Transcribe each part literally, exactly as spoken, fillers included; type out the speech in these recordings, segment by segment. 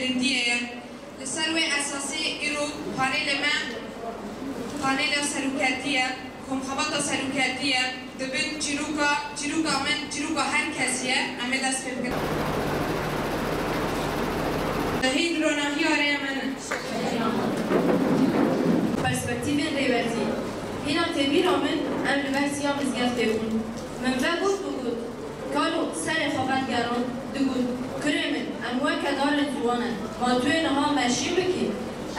Rindiyê ye. Li ser wê esasî îro panelê me, panela seroketî ye, komxebata seroketî ye. Dibin çîroka, çîroka min, çîroka her kesî ye. Em ê dest pê bikin. Hîn ronahiya rêya me ne. Perspektîfên rêbertî. Hîna tê bîra min, em li ber siya mizgeftê bûn. Min vegot, bigot, Kalo serê xwe vegerand, digot, Kurê min, em weke darên ziwan in, ma tu yê niha meşîn bikî?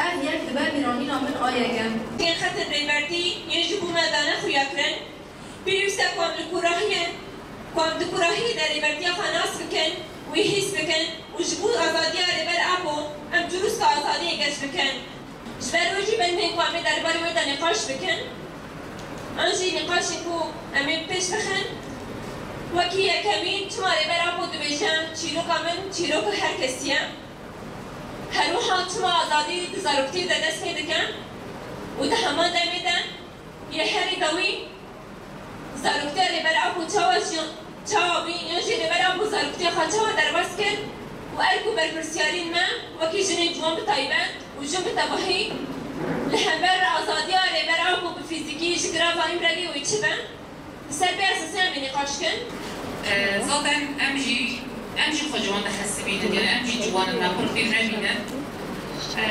Ev yek dibe bîranîna min a yekem. Yên xetên rêbertî yên ji bo me dane xuyakirin, pêwîst e ku em li kurahiyê, ku em di kurahiyê de rêbertiya xwe nas bikin, wî hîs bikin û ji bo azadiya Rêber Apo em çirûska azadiyê geş bikin. Ji ber wê jî bên hê ku em ê derbarê wê de nîqaş bikin. An jî nîqaşên ku em ê pêş bixin, wekî yekemîn, çima Rêber Apo dibêje, çîroka min çîroka her kesî ye. Her wiha çima azadî di zaroktiyê de dest pê dike û di heman demê de yê herî dawî zaroktiya Rêber Apo çawa jiyan, çawa bî, yan jî Rêber Apo zaroktiya xwe çawa derbas kir û erk û berpirsiyariyên me wekî jinên ciwan bi taybet û jin bi tevahî li hember azadiya Rêber Apo bi fîzîkî ji girava Îmraliyê wê çi be? Li ser vê esasê em ê nîqaş kin. E, zaten em jî, em jî xwe ciwan dihesibînin, yani em jî ciwan in, me pir pîr nebînin. E,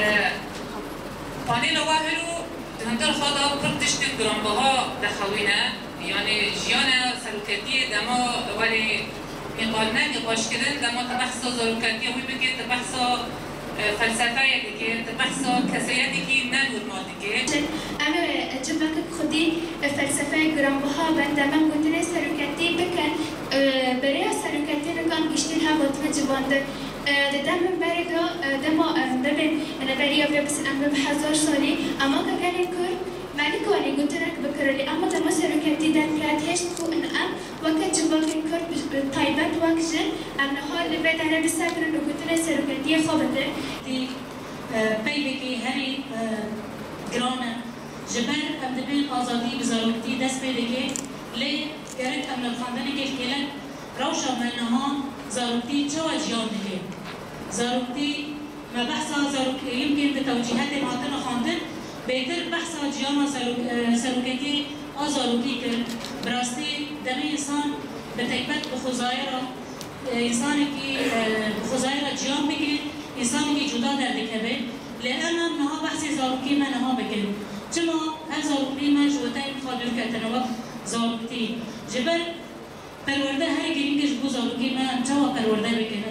Panela we hero di hundir xwe de pir tiştên giranbiha dixewîne. Yani jiyana seroketiyê dema werê nîqa-, ne nîqaşkirin, dema tu behsa zaroketiya wî bikî, tu behsa, e, felsefeyê dikî, tu behsa kesayetîkî ne normal dikî. Em ê civakek xwedî, e, felsefeyek giranbiha bin, dema gotinê seroketî bikin, e, bi rêya seroketî nikan giştî li hev hatine civandin. E, di dem min berê de, e, dema, e, bibên, e, beriya vê bis-, em bibin hezar salî, ema ka gelên Kurd, me nikarî gotinek bikirin, lê ema dema seroketî derket, hêşt ku in em weke civakên Kurd bi, bi taybet wek jin, em niha li vê derê bisekirin û gotinê seroketiyê xwe bikin. Tî, e, peyvekî herî, e, giran e. Ji ber em dibên azadî bi zaroktî dest pê dike, lê gerek em nirxandinekê li kêlek rewşa me niha zaroktî çawa ciyan dike? Zaroktî, me behsa zarok-, yimkên bi tewcîhetê hatine xwendin, bêtir behsa ciyana zarok-, e, seroketiyê a zarokî kir. Bi rastî demê însan bi tekbet bi xwezayê re, e, însanekî, e, bi xwezayê re ciyan bike, însanekî cuda derdikeve. Lê em, em niha behsê zarokî me niha bikin. Çima ev zarokî me ji weteyên xwe dûr ketine wek zaroktî? Ji ber perwerde herî girîng e ji bo zarokê me, em çawa perwerde bikin?